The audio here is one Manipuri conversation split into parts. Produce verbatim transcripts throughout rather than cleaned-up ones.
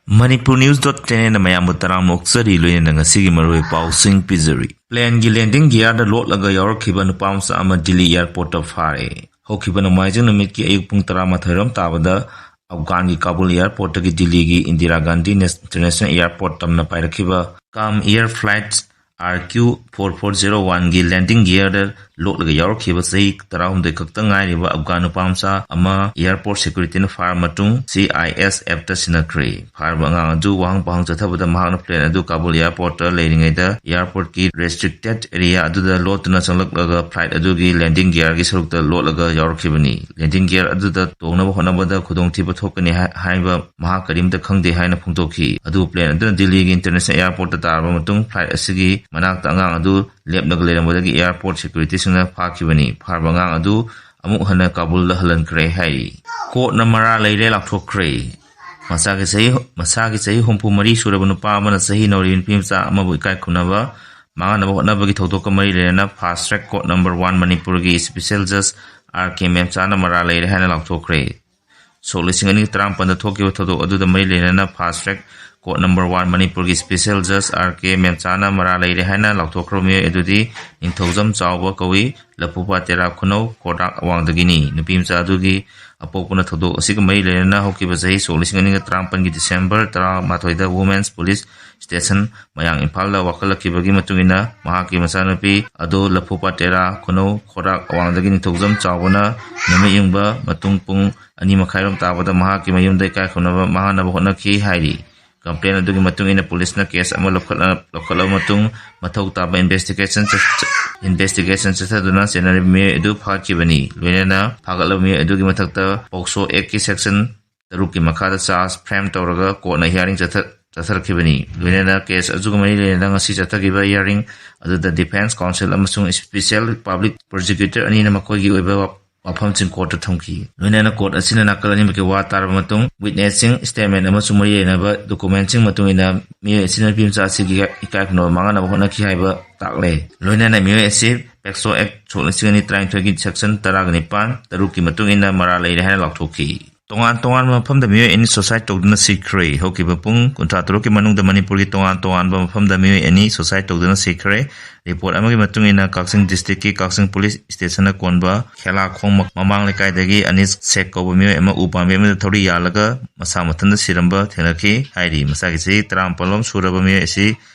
Manipur News dot ten ꯅ ꯃꯌꯥꯝꯕꯨ ꯇꯔꯥꯝꯅ ꯑꯣꯛꯆꯔꯤ, ꯂꯣꯏꯅꯅ ꯉꯁꯤꯒꯤ ꯃꯔꯨꯑꯣꯏꯕ ꯄꯥꯎꯁꯤꯡ ꯄꯤꯖꯔꯤ꯫ Plane ꯒꯤ landing gear ꯗ ꯂꯣꯠꯂꯒ ꯌꯥꯎꯔꯛꯈꯤꯕ ꯅꯨꯄꯥ ꯃꯆꯥ ꯑꯃ ꯗꯤꯜꯂꯤ airport ꯇ ꯐꯥꯔꯦ꯫ ꯍꯧꯈꯤꯕ ꯅꯣꯡꯃꯥꯏꯖꯤꯡ ꯅꯨꯃꯤꯠꯀꯤ ꯑꯌꯨꯛ ꯄꯨꯡ ꯇꯔꯥꯃꯥꯊꯣꯏ ꯔꯣꯝ ꯇꯥꯕꯗ ꯑꯐꯒꯥꯟꯒꯤ ꯀꯥꯕꯨꯜ airport ꯇꯒꯤ ꯗꯤꯜꯂꯤꯒꯤ Indira Gandhi S-, International Airport ꯇꯝꯅ ꯄꯥꯏꯔꯛꯈꯤꯕ Kam Air Flight R Q four four zero one ꯒꯤ landing gear ꯗ ꯂꯣꯠꯂꯒ ꯌꯥꯎꯔꯛꯈꯤꯕ ꯆꯍꯤ ꯇꯔꯥꯍꯨꯝꯗꯣꯏ ꯈꯛꯇ ꯉꯥꯏꯔꯤꯕ ꯑꯐꯒꯥꯟ ꯅꯨꯄꯥ ꯃꯆꯥ ꯑꯃ airport security ꯅ ꯐꯥꯔꯕ ꯃꯇꯨꯡ C I S F ꯇ ꯁꯤꯟꯅꯈ꯭ꯔꯦ꯫ ꯐꯥꯔꯕ ꯑꯉꯥꯡ ꯑꯗꯨ ꯋꯥꯍꯪ ꯄꯥꯎꯍꯪ ꯆꯠꯊꯕꯗ ꯃꯍꯥꯛꯅ plane ꯑꯗꯨ ꯀꯥꯕꯨꯜ airport ꯇ ꯂꯩꯔꯤꯉꯩꯗ airport ꯀꯤ restricted area ꯑꯗꯨꯗ ꯂꯣꯠꯇꯨꯅ ꯆꯪꯂꯛꯂꯒ flight ꯑꯗꯨꯒꯤ landing gear ꯒꯤ ꯁꯔꯨꯛꯇ ꯂꯣꯠꯂꯒ ꯌꯥꯎꯔꯛꯈꯤꯕꯅꯤ꯫ Landing gear ꯑꯗꯨꯗ ꯇꯣꯡꯅꯕ ꯍꯣꯠꯅꯕꯗ ꯈꯨꯗꯣꯡꯊꯤꯕ ꯊꯣꯛꯀꯅꯤ ꯍꯥꯏ-, ꯍꯥꯏꯕ ꯃꯍꯥꯛ ꯀꯔꯤꯝꯇ ꯈꯪꯗꯦ ꯍꯥꯏꯅ ꯐꯣꯡꯗꯣꯛꯈꯤ꯫ ꯑꯗꯨꯕꯨ plane ꯑꯗꯨꯅ ꯗꯤꯜꯂꯤꯒꯤ International Airport ꯇ ꯇꯥꯔꯕ ꯃꯇꯨꯡ flight ꯑꯁꯤꯒꯤ ꯃꯅꯥꯛꯇ ꯑꯉꯥꯡ ꯑꯗꯨ ꯂꯦꯞꯂꯒ ꯂꯩꯔꯝꯕꯗꯒꯤ airport security ꯁꯤꯡꯅ ꯐꯥꯈꯤꯕꯅꯤ꯫ ꯐꯥꯔꯕ ꯑꯉꯥꯡ ꯑꯗꯨ ꯑꯃꯨꯛ ꯍꯟꯅ ꯀꯥꯕꯨꯜꯗ ꯍꯜꯍꯟꯈ꯭ꯔꯦ ꯍꯥꯏꯔꯤ꯫ Court ꯅ ꯃꯔꯥꯜ ꯂꯩꯔꯦ ꯂꯥꯎꯊꯣꯛꯈ꯭ꯔꯦ꯫ ꯃꯁꯥꯒꯤ ꯆꯍꯤ, ꯃꯁꯥꯒꯤ ꯆꯍꯤ ꯍꯨꯝꯐꯨ ꯃꯔꯤ ꯁꯨꯔꯕ ꯅꯨꯄꯥ ꯑꯃꯅ ꯆꯍꯤ ꯅꯧꯔꯤꯕ ꯅꯨꯄꯤ ꯃꯆꯥ ꯑꯃꯕꯨ ꯏꯀꯥꯏ ꯈꯨꯝꯅꯕ ꯃꯥꯡꯍꯟꯅꯕ ꯍꯣꯠꯅꯕꯒꯤ ꯊꯧꯗꯣꯛꯀ ꯃꯔꯤ ꯂꯩꯅꯅ Fast Track Court number one ꯃꯅꯤꯄꯨꯔꯒꯤ Special Judge R K ꯃꯦꯝꯆꯥꯅ ꯃꯔꯥꯜ ꯂꯩꯔꯦ ꯍꯥꯏꯅ ꯂꯥꯎꯊꯣꯛꯈ꯭ꯔꯦ꯫ ꯁꯣꯛ ꯂꯤꯁꯤꯡ ꯑꯅꯤ ꯇꯔꯥꯃꯥꯄꯟꯗ ꯊꯣꯛꯈꯤꯕ ꯊꯧꯗꯣꯛ ꯑꯗꯨꯗ ꯃꯔꯤ ꯂꯩꯅꯅ Fast Track Court number one ꯃꯅꯤꯄꯨꯔꯒꯤ Special Judge R K ꯃꯦꯝꯆꯥꯅ ꯃꯔꯥꯜ ꯂꯩꯔꯦ ꯍꯥꯏꯅ ꯂꯥꯎꯊꯣꯛꯈ꯭ꯔꯕ ꯃꯤꯑꯣꯏ ꯑꯗꯨꯗꯤ ꯅꯤꯡꯊꯧꯖꯝ ꯆꯥꯎꯕ ꯀꯧꯏ, ꯂꯐꯨꯄꯥꯠ ꯇꯦꯔꯥ ꯈꯨꯅꯧ ꯈꯣꯔꯥꯛ ꯑꯋꯥꯡꯗꯒꯤꯅꯤ꯫ ꯅꯨꯄꯤ ꯃꯆꯥ ꯑꯗꯨꯒꯤ ꯑꯄꯣꯛꯄꯅ ꯊꯧꯗꯣꯛ ꯑꯁꯤꯒ ꯃꯔꯤ ꯂꯩꯅꯅ ꯍꯧꯈꯤꯕ ꯆꯍꯤ ꯁꯣꯛ ꯂꯤꯁꯤꯡ ꯑꯅꯤꯒ ꯇꯔꯥꯃꯥꯄꯟꯒꯤ December ꯇꯔꯥꯃꯥꯊꯣꯏꯗ Women's Police Station ꯃꯌꯥꯡ ꯏꯝꯐꯥꯜꯗ ꯋꯥꯀꯠꯂꯛꯈꯤꯕꯒꯤ ꯃꯇꯨꯡ ꯏꯟꯅ ꯃꯍꯥꯛꯀꯤ ꯃꯆꯥꯅꯨꯄꯤ ꯑꯗꯨ ꯂꯐꯨꯄꯥꯠ ꯇꯦꯔꯥ ꯈꯨꯅꯧ ꯈꯣꯔꯥꯛ ꯑꯋꯥꯡꯗꯒꯤ ꯅꯤꯡꯊꯧꯖꯝ ꯆꯥꯎꯕꯅ ꯅꯨꯃꯤꯠ ꯌꯨꯡꯕ ꯃꯇꯨꯡ ꯄꯨꯡ ꯑꯅꯤ ꯃꯈꯥꯏꯔꯣꯝ ꯇꯥꯕꯗ ꯃꯍꯥꯛꯀꯤ ꯃꯌꯨꯝꯗ ꯏꯀꯥꯏ ꯈꯨꯝꯅꯕ ꯃꯥꯡꯍꯟꯅꯕ ꯍꯣꯠꯅꯈꯤ ꯍꯥꯏꯔꯤ꯫ Complaint ꯑꯗꯨꯒꯤ ꯃꯇꯨꯡ ꯏꯟꯅ police ꯅ case ꯑꯃ ꯂꯧꯈꯠꯂ-, ꯂꯧꯈꯠꯂꯕ ꯃꯇꯨꯡ ꯃꯊꯧ ꯇꯥꯕ investigation ꯆꯠ-, investigation ꯆꯠꯊꯗꯨꯅ ꯆꯦꯟꯅꯔꯤꯕ ꯃꯤꯑꯣꯏ ꯑꯗꯨ ꯐꯥꯈꯤꯕꯅꯤ꯫ ꯂꯣꯏꯅꯅ ꯐꯥꯒꯠꯂꯕ ꯃꯤꯑꯣꯏ ꯑꯗꯨꯒꯤ ꯃꯊꯛꯇ POCSO Act ꯀꯤ section ꯇꯔꯨꯛꯀꯤ ꯃꯈꯥꯗ charge frame ꯇꯧꯔꯒ court ꯅ hearing ꯆꯠꯊ-, ꯆꯠꯊꯔꯛꯈꯤꯕꯅꯤ꯫ ꯂꯣꯏꯅꯅ case ꯑꯗꯨꯒ ꯃꯔꯤ ꯂꯩꯅꯅ ꯉꯁꯤ ꯆꯠꯊꯈꯤꯕ hearing ꯑꯗꯨꯗ defence counsel ꯑꯃꯁꯨꯡ special public prosecutor ꯑꯅꯤꯅ ꯃꯈꯣꯏꯒꯤ ꯑꯣꯏꯕ ꯋꯥꯐꯝꯁꯤꯡ court ꯇ ꯊꯝꯈꯤ꯫ ꯂꯣꯏꯅꯅ court ꯑꯁꯤꯅ ꯅꯥꯀꯜ ꯑꯅꯤꯃꯛꯀꯤ ꯋꯥ ꯇꯥꯔꯕ ꯃꯇꯨꯡ, witness ꯁꯤꯡ, statement ꯑꯃꯁꯨꯡ ꯃꯔꯤ ꯂꯩꯅꯕ document ꯁꯤꯡ ꯃꯇꯨꯡ ꯏꯟꯅ ꯃꯤꯑꯣꯏ ꯑꯁꯤꯅ ꯅꯨꯄꯤ ꯃꯆꯥ ꯑꯁꯤꯒꯤ ꯏꯀꯥꯏ ꯈꯨꯝꯅꯕ ꯃꯥꯡꯍꯟꯅꯕ ꯍꯣꯠꯅꯈꯤ ꯍꯥꯏꯕ ꯇꯥꯛꯂꯦ꯫ ꯂꯣꯏꯅꯅ ꯃꯤꯑꯣꯏ ꯑꯁꯤ POCSO Act ꯁꯣꯛ ꯂꯤꯁꯤꯡ ꯑꯅꯤ ꯇꯔꯥꯅꯤꯊꯣꯏꯒꯤ section ꯇꯔꯥꯒ ꯅꯤꯄꯥꯟ ꯇꯔꯨꯛꯀꯤ ꯃꯇꯨꯡ ꯏꯟꯅ ꯃꯔꯥꯜ ꯂꯩꯔꯦ ꯍꯥꯏꯅ ꯂꯥꯎꯊꯣꯛꯈꯤ꯫ ꯇꯣꯉꯥꯟ ꯇꯣꯉꯥꯟꯕ ꯃꯐꯝꯗ ꯃꯤꯑꯣꯏ ꯑꯅꯤ suicide ꯇꯧꯗꯨꯅ ꯁꯤꯈ꯭ꯔꯦ꯫ ꯍꯧꯈꯤꯕ ꯄꯨꯡ ꯀꯨꯟꯊ꯭ꯔꯥ ꯇꯔꯨꯛꯀꯤ ꯃꯅꯨꯡꯗ ꯃꯅꯤꯄꯨꯔꯒꯤ ꯇꯣꯉꯥꯟ ꯇꯣꯉꯥꯟꯕ ꯃꯐꯝꯗ ꯃꯤꯑꯣꯏ ꯑꯅꯤ suicide ꯇꯧꯗꯨꯅ ꯁꯤꯈ꯭ꯔꯦ꯫ Report ꯑꯃꯒꯤ ꯃꯇꯨꯡ ꯏꯟꯅ, ꯀꯛꯆꯤꯡ district ꯀꯤ ꯀꯛꯆꯤꯡ police station ꯅ ꯀꯣꯟꯕ ꯈꯦꯂꯥꯈꯣꯡ ꯃꯃꯥꯡ ꯂꯩꯀꯥꯏꯗꯒꯤ ꯑꯅꯤꯁ ꯁꯦꯛ ꯀꯧꯕ ꯃꯤꯑꯣꯏ ꯑꯃ ꯎꯄꯥꯝꯕꯤ ꯑꯃꯗ ꯊꯧꯔꯤ ꯌꯥꯜꯂꯒ ꯃꯁꯥ ꯃꯊꯟꯇ ꯁꯤꯔꯝꯕ ꯊꯦꯡꯅꯈꯤ ꯍꯥꯏꯔꯤ꯫ ꯃꯁꯥꯒꯤ ꯆꯍꯤ ꯇꯔꯥꯃꯥꯄꯜ ꯂꯣꯝ ꯁꯨꯔꯕ ꯃꯤꯑꯣꯏ ꯑꯁꯤ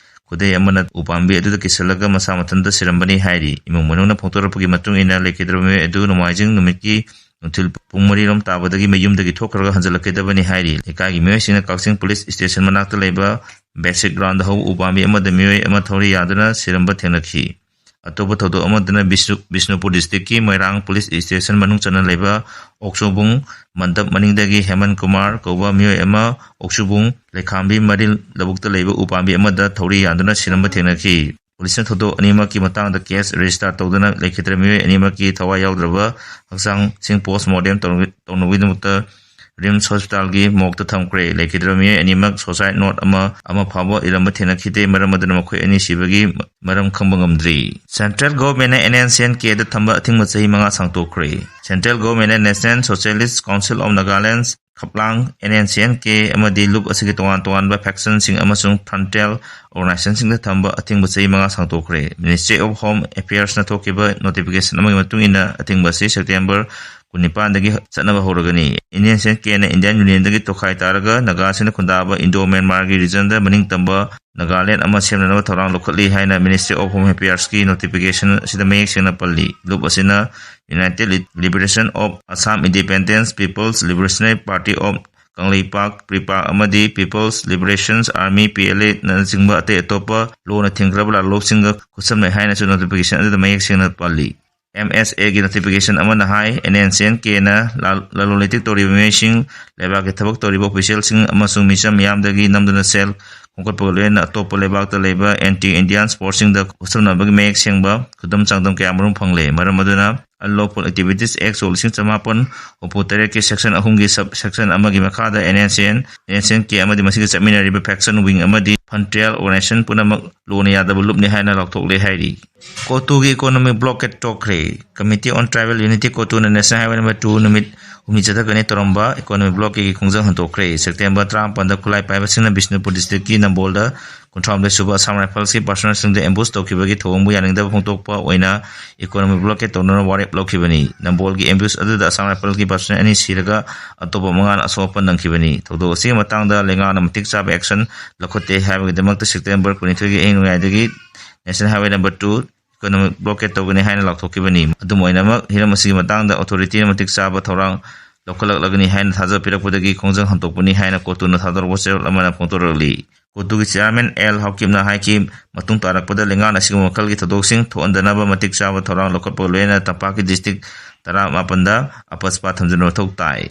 ꯈꯨꯗꯩ ꯑꯃꯅ ꯎꯄꯥꯝꯕꯤ ꯑꯗꯨꯗ ꯀꯤꯁꯤꯜꯂꯒ ꯃꯁꯥ ꯃꯊꯟꯇ ꯁꯤꯔꯝꯕꯅꯤ ꯍꯥꯏꯔꯤ꯫ ꯏꯃꯨꯡ ꯃꯅꯨꯡꯅ ꯐꯣꯡꯗꯣꯔꯛꯄꯒꯤ ꯃꯇꯨꯡ ꯏꯟꯅ, ꯂꯩꯈꯤꯗ꯭ꯔꯕ ꯃꯤꯑꯣꯏ ꯑꯗꯨ ꯅꯣꯡꯃꯥꯏꯖꯤꯡ ꯅꯨꯃꯤꯠꯀꯤ ꯅꯨꯡꯊꯤꯜ ꯄꯨꯡ ꯃꯔꯤ ꯂꯣꯝ ꯇꯥꯕꯗꯒꯤ ꯃꯌꯨꯝꯗꯒꯤ ꯊꯣꯛꯈ꯭ꯔꯒ ꯍꯟꯖꯤꯜꯂꯛꯈꯤꯗꯕꯅꯤ ꯍꯥꯏꯔꯤ꯫ ꯂꯩꯀꯥꯏꯒꯤ ꯃꯤꯑꯣꯏꯁꯤꯡꯅ ꯀꯛꯆꯤꯡ police station ꯃꯅꯥꯛꯇ ꯂꯩꯕ basic ground ꯗ ꯍꯧꯕ ꯎꯄꯥꯝꯕꯤ ꯑꯃꯗ ꯃꯤꯑꯣꯏ ꯑꯃ ꯊꯧꯔꯤ ꯌꯥꯗꯨꯅ ꯁꯤꯔꯝꯕ ꯊꯦꯡꯅꯈꯤ꯫ ꯑꯇꯣꯞꯄ ꯊꯧꯗꯣꯛ ꯑꯃꯗꯅ ꯕꯤꯁꯅꯨ-, ꯕꯤꯁꯅꯨꯄꯨꯔ district ꯀꯤ ꯃꯣꯏꯔꯥꯡ police station ꯃꯅꯨꯡ ꯆꯟꯅ ꯂꯩꯕ ꯑꯣꯛꯆꯣꯕꯨꯡ ꯃꯟꯗꯞ ꯃꯅꯤꯡꯗꯒꯤ ꯍꯦꯃꯟ ꯀꯨꯃꯥꯔ ꯀꯧꯕ ꯃꯤꯑꯣꯏ ꯑꯃ ꯑꯣꯛꯆꯣꯕꯨꯡ ꯂꯩꯈꯥꯝꯕꯤ ꯃꯔꯤꯜ ꯂꯧꯕꯨꯛꯇ ꯂꯩꯕ ꯎꯄꯥꯝꯕꯤ ꯑꯃꯗ ꯊꯧꯔꯤ ꯌꯥꯟꯗꯨꯅ ꯁꯤꯔꯝꯕ ꯊꯦꯡꯅꯈꯤ꯫ Police ꯅ ꯊꯧꯗꯣꯛ ꯑꯅꯤꯃꯛꯀꯤ ꯃꯇꯥꯡꯗ case register ꯇꯧꯗꯨꯅ ꯂꯩꯈꯤꯗ꯭ꯔꯦ꯫ ꯃꯤꯑꯣꯏ ꯑꯅꯤꯃꯛꯀꯤ ꯊꯋꯥꯏ ꯌꯥꯎꯗ꯭ꯔꯕ ꯍꯛꯆꯥꯡꯁꯤꯡ post mortem ꯇꯧꯅꯕꯒꯤ-, ꯇꯧꯅꯕꯒꯤꯗꯃꯛꯇ RIMS hospital ꯒꯤ morgue ꯇ ꯊꯝꯈ꯭ꯔꯦ꯫ ꯂꯩꯈꯤꯗ꯭ꯔꯕ ꯃꯤꯑꯣꯏ ꯑꯅꯤꯃꯛ suicide note ꯑꯃ, ꯑꯃ ꯐꯥꯎꯕ ꯏꯔꯝꯕ ꯊꯦꯡꯅꯈꯤꯗꯦ꯫ ꯃꯔꯝ ꯑꯗꯨꯅ ꯃꯈꯣꯏ ꯑꯅꯤ ꯁꯤꯕꯒꯤ ꯃꯔꯝ ꯈꯪꯕ ꯉꯝꯗ꯭ꯔꯤ꯫ Central Government ꯅ N S C N K ꯗ ꯊꯝꯕ ꯑꯊꯤꯡꯕ ꯆꯍꯤ ꯃꯉꯥ ꯁꯥꯡꯗꯣꯛꯈ꯭ꯔꯦ꯫ Central Government ꯅ National Socialist Council of Nagaland, ꯈꯞꯂꯥꯡ, N S C N K ꯑꯃꯗꯤ ꯂꯨꯞ ꯑꯁꯤꯒꯤ ꯇꯣꯉꯥꯟ ꯇꯣꯉꯥꯟꯕ faction ꯁꯤꯡ ꯑꯃꯁꯨꯡ frontier organization ꯁꯤꯡꯗ ꯊꯝꯕ ꯑꯊꯤꯡꯕ ꯆꯍꯤ ꯃꯉꯥ ꯁꯥꯡꯗꯣꯛꯈ꯭ꯔꯦ꯫ Ministry of Home Affairs ꯅ ꯊꯣꯛꯈꯤꯕ notification ꯑꯃꯒꯤ ꯃꯇꯨꯡ ꯏꯟꯅ, ꯑꯊꯤꯡꯕ ꯑꯁꯤ September ꯀꯨꯟꯅꯤꯄꯥꯟꯗꯒꯤ ꯆꯠꯅꯕ ꯍꯧꯔꯒꯅꯤ꯫ N S C N K ꯅ Indian Union ꯗꯒꯤ ꯇꯣꯈꯥꯏ ꯇꯥꯔꯒ ꯅꯥꯒꯥꯁꯤꯡꯅ ꯈꯨꯟꯗꯥꯕ Indo-Myanmar ꯒꯤ region ꯗ ꯃꯅꯤꯡ ꯇꯝꯕ ꯅꯥꯒꯥꯂꯦꯟ ꯑꯃ ꯁꯦꯝꯅꯅꯕ ꯊꯧꯔꯥꯡ ꯂꯧꯈꯠꯂꯤ ꯍꯥꯏꯅ Ministry of Home Affairs ꯀꯤ notification ꯑꯁꯤꯗ ꯃꯌꯦꯛ ꯁꯦꯡꯅ ꯄꯜꯂꯤ꯫ ꯂꯨꯞ ꯑꯁꯤꯅ United Li-, Liberation of Assam Independence, People's Liberation Party of Kangleipak, PREPAK, ꯑꯃꯗꯤ People's Liberation Army, P L A, ꯅꯆꯤꯡꯕ ꯑꯇꯩ ꯑꯇꯣꯞꯄ ꯂꯣꯅ ꯊꯤꯡꯈ꯭ꯔꯕ ꯂꯥꯜꯂꯣꯛꯁꯤꯡꯒ ꯈꯨꯠꯁꯝꯅꯩ ꯍꯥꯏꯅꯁꯨ notification ꯑꯗꯨꯗ ꯃꯌꯦꯛ ꯁꯦꯡꯅ ꯄꯜꯂꯤ꯫ M S A ꯒꯤ notification ꯑꯃꯅ ꯍꯥꯏ, N S C N K ꯅ ꯂꯥꯜ-, ꯂꯂꯣꯟ ꯏꯇꯤꯛ ꯇꯧꯔꯤꯕ ꯃꯤꯑꯣꯏꯁꯤꯡ, ꯂꯩꯕꯥꯛꯀꯤ ꯊꯕꯛ ꯇꯧꯔꯤꯕ official ꯁꯤꯡ ꯑꯃꯁꯨꯡ ꯃꯤꯆꯝ ꯃꯤꯌꯥꯝꯗꯒꯤ ꯅꯝꯗꯨꯅ ꯁꯦꯜ ꯈꯣꯝꯒꯠꯄꯒ ꯂꯣꯏꯅꯅ ꯑꯇꯣꯞꯄ ꯂꯩꯕꯥꯛꯇ ꯂꯩꯕ anti-Indian force ꯁꯤꯡꯗ ꯈꯨꯠꯁꯝꯅꯕꯒꯤ ꯃꯌꯦꯛ ꯁꯦꯡꯕ ꯈꯨꯗꯝ ꯆꯥꯡꯗꯝ ꯀꯌꯥ ꯃꯔꯨꯝ ꯐꯪꯂꯦ꯫ ꯃꯔꯝ ꯑꯗꯨꯅ, Unlawful Activities Act ꯁꯣꯛ ꯂꯤꯁꯤꯡ ꯆꯃꯥꯄꯟ ꯍꯨꯝꯐꯨ ꯇꯔꯦꯠꯀꯤ section ꯑꯍꯨꯝꯒꯤ sub section ꯑꯃꯒꯤ ꯃꯈꯥꯗ N S C N, N S C N K ꯑꯃꯗꯤ ꯃꯁꯤꯒ ꯆꯠꯃꯤꯟꯅꯔꯤꯕ faction wing ꯑꯃꯗꯤ frontier organization ꯄꯨꯝꯅꯃꯛ ꯂꯣꯅ ꯌꯥꯗꯕ ꯂꯨꯞꯅꯤ ꯍꯥꯏꯅ ꯂꯥꯎꯊꯣꯛꯂꯦ ꯍꯥꯏꯔꯤ꯫ ꯀꯣꯇꯨꯒꯤ economic blockade ꯇꯣꯛꯈ꯭ꯔꯦ꯫ Committee on Tribal Unity ꯀꯣꯇꯨꯅ National Highway number two ꯅꯨꯃꯤꯠ ꯍꯨꯝꯅꯤ ꯆꯠꯊꯒꯅꯤ ꯇꯧꯔꯝꯕ ꯏꯀꯣꯅꯣꯃꯤꯛ ꯕ꯭ꯂꯣꯛꯀꯤ ꯈꯣꯡꯖꯪ ꯍꯟꯗꯣꯛꯈ꯭ꯔꯦ꯫ ꯁꯦꯞꯇꯦꯝꯕꯔ ꯇꯔꯥꯃꯥꯄꯟꯗ ꯈꯨꯠꯂꯥꯏ ꯄꯥꯏꯕꯁꯤꯡꯅ ꯕꯤꯁꯅꯨꯄꯨꯔ ꯗꯤꯁꯇ꯭ꯔꯤꯛꯀꯤ ꯅꯝꯕꯣꯜꯗ ꯀꯨꯟꯊ꯭ꯔꯥꯍꯨꯝꯗꯣꯏ ꯁꯨꯕ ꯑꯁꯥꯝ ꯔꯥꯏꯐꯜꯁꯀꯤ ꯄꯥꯔꯁꯣꯅꯦꯜꯁꯤꯡꯗ ꯑꯦꯝꯕꯨꯁ ꯇꯧꯈꯤꯕꯒꯤ ꯊꯧꯑꯣꯡꯕꯨ ꯌꯥꯅꯤꯡꯗꯕ ꯐꯣꯡꯗꯣꯛꯄ ꯑꯣꯏꯅ ꯏꯀꯣꯅꯣꯃꯤꯛ ꯕ꯭ꯂꯣꯀꯦꯠ ꯇꯧꯅꯅꯕ ꯋꯥꯔꯦꯞ ꯂꯧꯈꯤꯕꯅꯤ꯫ ꯅꯝꯕꯣꯜꯒꯤ ꯑꯦꯝꯕꯨꯁ ꯑꯗꯨꯗ ꯑꯁꯥꯝ ꯔꯥꯏꯐꯜꯒꯤ ꯄꯥꯔꯁꯣꯅꯦꯜ ꯑꯅꯤ ꯁꯤꯔꯒ ꯑꯇꯣꯞꯄ ꯃꯉꯥꯅ ꯑꯁꯣꯛ ꯑꯄꯟ ꯅꯪꯈꯤꯕꯅꯤ꯫ ꯊꯧꯗꯣꯛ ꯑꯁꯤꯒꯤ ꯃꯇꯥꯡꯗ ꯂꯩꯉꯥꯛꯅ ꯃꯇꯤꯛ ꯆꯥꯕ ꯑꯦꯛꯁꯟ ꯂꯧꯈꯠꯇꯦ ꯍꯥꯏꯕꯒꯤꯗꯃꯛꯇ ꯁꯦꯞꯇꯦꯝꯕꯔ ꯀꯨꯟꯅꯤꯊꯣꯏꯒꯤ ꯑꯍꯤꯡ ꯅꯣꯡꯌꯥꯏꯗꯒꯤ national highway number two economic blockade ꯇꯧꯒꯅꯤ ꯍꯥꯏꯅ ꯂꯥꯎꯊꯣꯛꯈꯤꯕꯅꯤ꯫ ꯑꯗꯨꯝ ꯑꯣꯏꯅꯃꯛ, ꯍꯤꯔꯝ ꯑꯁꯤꯒꯤ ꯃꯇꯥꯡꯗ ꯑꯣꯊꯣꯔꯤꯇꯤꯅ ꯃꯇꯤꯛ ꯆꯥꯕ ꯊꯧꯔꯥꯡ ꯂꯧꯈꯠꯂꯛꯂꯒꯅꯤ ꯍꯥꯏꯅ ꯊꯥꯖꯕ ꯄꯤꯔꯛꯄꯗꯒꯤ ꯈꯣꯡꯖꯪ ꯍꯟꯗꯣꯛꯄꯅꯤ ꯍꯥꯏꯅ ꯀꯣꯇꯨꯅ ꯊꯥꯗꯣꯔꯛꯄ ꯆꯦꯔꯣꯜ ꯑꯃꯅ ꯐꯣꯡꯗꯣꯔꯛꯂꯤ꯫ ꯀꯣꯇꯨꯒꯤ ꯆꯤꯌꯥꯔꯃꯦꯟ ꯑꯦꯜ ꯍꯥꯎꯀꯤꯞꯅ ꯍꯥꯏꯈꯤ, ꯃꯇꯨꯡ ꯇꯥꯔꯛꯄꯗ ꯂꯩꯉꯥꯛꯅ ꯑꯁꯤꯒꯨꯝꯕ ꯃꯈꯜꯒꯤ ꯊꯧꯗꯣꯛꯁꯤꯡ ꯊꯣꯛꯍꯟꯗꯅꯕ ꯃꯇꯤꯛ ꯆꯥꯕ ꯊꯧꯔꯥꯡ ꯂꯧꯈꯠꯄꯒ ꯂꯣꯏꯅꯅ ꯇꯝꯄꯥꯛꯀꯤ ꯗꯤꯁꯇ꯭ꯔꯤꯛ ꯇꯔꯥꯃꯥꯄꯟꯗ ꯑꯄꯁꯄꯥ ꯊꯝꯖꯤꯟꯕ ꯃꯊꯧ ꯇꯥꯏ꯫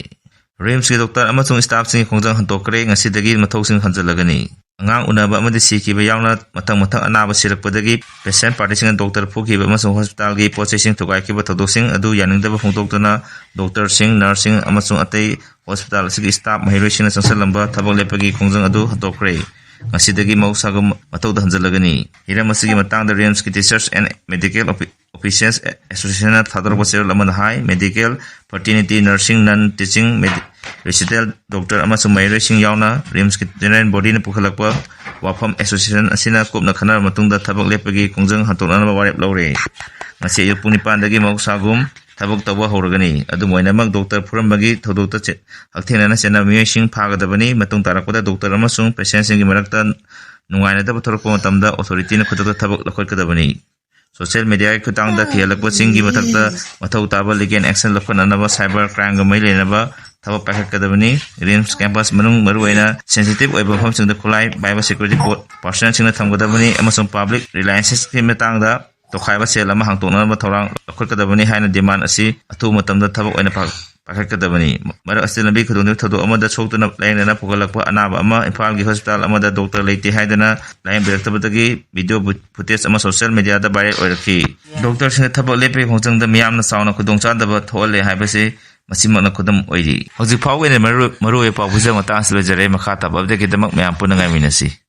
ꯔꯤꯝꯁꯀꯤ ꯗꯣꯛꯇꯔ ꯑꯃꯁꯨꯡ ꯁ꯭ꯇꯥꯐꯁꯤꯡꯒꯤ ꯈꯣꯡꯖꯪ ꯍꯟꯗꯣꯛꯈ꯭ꯔꯦ꯫ ꯉꯁꯤꯗꯒꯤ ꯃꯊꯧꯁꯤꯡ ꯍꯟꯖꯤꯜꯂꯒꯅꯤ꯫ ꯑꯉꯥꯡ ꯎꯅꯕ ꯑꯃꯗꯤ ꯁꯤꯈꯤꯕ ꯌꯥꯎꯅ ꯃꯊꯪ ꯃꯊꯪ ꯑꯅꯥꯕ ꯁꯤꯔꯛꯄꯗꯒꯤ ꯄꯦꯁꯦꯟ ꯄꯥꯔꯇꯤꯁꯤꯡꯅ ꯗꯣꯛꯇꯔ ꯐꯨꯈꯤꯕ ꯑꯃꯁꯨꯡ ꯍꯣꯁꯄꯤꯇꯥꯜꯒꯤ ꯄꯣꯠ ꯆꯩꯁꯤꯡ ꯊꯨꯒꯥꯏꯈꯤꯕ ꯊꯧꯗꯣꯛꯁꯤꯡ ꯑꯗꯨ ꯌꯥꯅꯤꯡꯗꯕ ꯐꯣꯡꯗꯣꯛꯇꯨꯅ ꯗꯣꯛꯇꯔꯁꯤꯡ, ꯅꯔꯁꯁꯤꯡ ꯑꯃꯁꯨꯡ ꯑꯇꯩ ꯍꯣꯁꯄꯤꯇꯥꯜ ꯑꯁꯤꯒꯤ ꯁ꯭ꯇꯥꯐ ꯃꯍꯩꯔꯣꯏꯁꯤꯡꯅ ꯆꯪꯁꯤꯜꯂꯝꯕ ꯊꯕꯛ ꯂꯦꯞꯄꯒꯤ ꯈꯣꯡꯖꯪ ꯑꯗꯨ ꯍꯟꯗꯣꯛꯈ꯭ꯔꯦ꯫ ꯉꯁꯤꯗꯒꯤ ꯃꯍꯧꯁꯥꯒꯨꯝ ꯃꯊꯧꯗ ꯍꯟꯖꯤꯜꯂꯒꯅꯤ꯫ ꯍꯤꯔꯝ ꯑꯁꯤꯒꯤ ꯃꯇꯥꯡꯗ ꯔꯤꯝꯁꯀꯤ Teachers and Medical Offi-, Officials Associationꯅ ꯊꯥꯗꯣꯔꯛꯄ ꯆꯦꯔꯣꯜ ꯑꯃꯗ ꯍꯥꯏ, ꯃꯦꯗꯤꯀꯦꯜ ꯐ꯭ꯔꯇꯔꯅꯤꯇꯤ, ꯅꯔꯁꯤꯡ, ꯅꯟ ꯇꯤꯆꯤꯡ, ꯃꯦꯗꯤ-, ꯔꯦꯁꯤꯗꯦꯟ ꯗꯣꯛꯇꯔ ꯑꯃꯁꯨꯡ ꯃꯍꯩꯔꯣꯏꯁꯤꯡ ꯌꯥꯎꯅ ꯔꯤꯝꯁꯀꯤ ꯖꯦꯅꯔꯦꯜ ꯕꯣꯗꯤꯅ ꯄꯨꯈꯠꯂꯛꯄ ꯋꯥꯐꯝ ꯑꯦꯁꯣꯁꯤꯌꯦꯁꯟ ꯑꯁꯤꯅ ꯀꯨꯞꯅ ꯈꯟꯅꯔꯕ ꯃꯇꯨꯡꯗ ꯊꯕꯛ ꯂꯦꯞꯄꯒꯤ ꯈꯣꯡꯖꯪ ꯍꯟꯗꯣꯛꯅꯅꯕ ꯋꯥꯔꯦꯞ ꯂꯧꯔꯦ꯫ ꯉꯁꯤ ꯑꯌꯨꯛ ꯄꯨꯡ ꯅꯤꯄꯥꯟꯗꯒꯤ ꯃꯍꯧꯁꯥꯒꯨꯝ ꯊꯕꯛ ꯇꯧꯕ ꯍꯧꯔꯒꯅꯤ꯫ ꯑꯗꯨꯝ ꯑꯣꯏꯅꯃꯛ, ꯗꯣꯛꯇꯔ ꯐꯨꯔꯝꯕꯒꯤ ꯊꯧꯗꯣꯛꯇ ꯆꯦ-, ꯍꯛꯊꯦꯡꯅꯅ ꯆꯦꯟꯅꯕ ꯃꯤꯑꯣꯏꯁꯤꯡ ꯐꯥꯒꯗꯕꯅꯤ꯫ ꯃꯇꯨꯡ ꯇꯥꯔꯛꯄꯗ ꯗꯣꯛꯇꯔ ꯑꯃꯁꯨꯡ ꯄꯦꯁꯦꯟꯁꯤꯡꯒꯤ ꯃꯔꯛꯇ ꯅꯨꯡꯉꯥꯏꯅꯗꯕ ꯊꯣꯔꯛꯄ ꯃꯇꯝꯗ ꯑꯣꯊꯣꯔꯤꯇꯤꯅ ꯈꯨꯗꯛꯇ ꯊꯕꯛ ꯂꯧꯈꯠꯀꯗꯕꯅꯤ꯫ ꯁꯣꯁꯤꯌꯦꯜ ꯃꯦꯗꯤꯌꯥꯒꯤ ꯈꯨꯠꯊꯥꯡꯗ ꯊꯤꯍꯜꯂꯛꯄꯁꯤꯡꯒꯤ ꯃꯊꯛꯇ ꯃꯊꯧ ꯇꯥꯕ ꯂꯤꯒꯦꯜ ꯑꯦꯛꯁꯟ ꯂꯧꯈꯠꯅꯅꯕ ꯁꯥꯏꯕꯔ ꯀ꯭ꯔꯥꯏꯝꯒ ꯃꯔꯤ ꯂꯩꯅꯕ ꯊꯕꯛ ꯄꯥꯏꯈꯠꯀꯗꯕꯅꯤ꯫ ꯔꯤꯝꯁ ꯀꯦꯝꯄꯁ ꯃꯅꯨꯡ, ꯃꯔꯨꯑꯣꯏꯅ ꯁꯦꯟꯁꯤꯇꯤꯚ ꯑꯣꯏꯕ ꯃꯐꯝꯁꯤꯡꯗ ꯈꯨꯠꯂꯥꯏ ꯄꯥꯏꯕ ꯁꯦꯀ꯭ꯌꯨꯔꯤꯇꯤ ꯄꯣ-, ꯄꯥꯔꯁꯣꯅꯦꯜꯁꯤꯡꯅ ꯊꯝꯒꯗꯕꯅꯤ ꯑꯃꯁꯨꯡ ꯄꯕ꯭ꯂꯤꯛ ꯔꯤꯂꯥꯏꯟꯁꯦꯁꯀꯤ ꯃꯇꯥꯡꯗ ꯇꯣꯈꯥꯏꯕ ꯁꯦꯜ ꯑꯃ ꯍꯥꯡꯗꯣꯛꯅꯅꯕ ꯊꯧꯔꯥꯡ ꯂꯧꯈꯠꯀꯗꯕꯅꯤ ꯍꯥꯏꯅ ꯗꯤꯃꯥꯟ ꯑꯁꯤ ꯑꯊꯨꯕ ꯃꯇꯝꯗ ꯊꯕꯛ ꯑꯣꯏꯅ ꯄꯥ-, ꯄꯥꯏꯈꯠꯀꯗꯕꯅꯤ꯫ ꯃꯔꯛ ꯑꯁꯤꯗ ꯂꯝꯕꯤ ꯈꯨꯗꯣꯡꯊꯤꯕ ꯊꯧꯗꯣꯛ ꯑꯃꯗ ꯁꯣꯛꯇꯨꯅ ꯂꯥꯌꯦꯡꯗꯅ ꯄꯨꯈꯠꯂꯛꯄ ꯑꯅꯥꯕ ꯑꯃ ꯏꯝꯐꯥꯜꯒꯤ ꯍꯣꯁꯄꯤꯇꯥꯜ ꯑꯃꯗ ꯗꯣꯛꯇꯔ ꯂꯩꯇꯦ ꯍꯥꯏꯗꯨꯅ ꯂꯥꯌꯦꯡꯕꯤꯔꯛꯇꯕꯗꯒꯤ ꯚꯤꯗꯤꯑꯣ ꯐꯨ-, ꯐꯨꯇꯦꯖ ꯑꯃ ꯁꯣꯁꯤꯌꯦꯜ ꯃꯦꯗꯤꯌꯥꯗ ꯚꯥꯏꯔꯦꯜ ꯑꯣꯏꯔꯛꯈꯤ꯫ ꯗꯣꯛꯇꯔꯁꯤꯡꯅ ꯊꯕꯛ ꯂꯦꯞꯄꯒꯤ ꯈꯣꯡꯖꯪꯗ ꯃꯤꯌꯥꯝꯅ ꯆꯥꯎꯅ ꯈꯨꯗꯣꯡꯆꯥꯗꯕ ꯊꯣꯛꯍꯜꯂꯦ ꯍꯥꯏꯕꯁꯤ ꯃꯁꯤꯃꯛꯅ ꯈꯨꯗꯝ ꯑꯣꯏꯔꯤ꯫ ꯍꯧꯖꯤꯛ ꯐꯥꯎꯕꯒꯤ ꯑꯣꯏꯅ ꯃꯔꯨ-, ꯃꯔꯨꯑꯣꯏꯕ ꯄꯥꯎ ꯄꯨꯝꯅꯃꯛ ꯃꯇꯥꯡ ꯑꯁꯤꯗ ꯂꯣꯏꯖꯔꯦ꯫ ꯃꯈꯥ ꯇꯥꯕ ꯑꯞꯗꯦꯠꯀꯤꯗꯃꯛ ꯃꯌꯥꯝ ꯄꯨꯟꯅ ꯉꯥꯏꯃꯤꯟꯅꯁꯤ꯫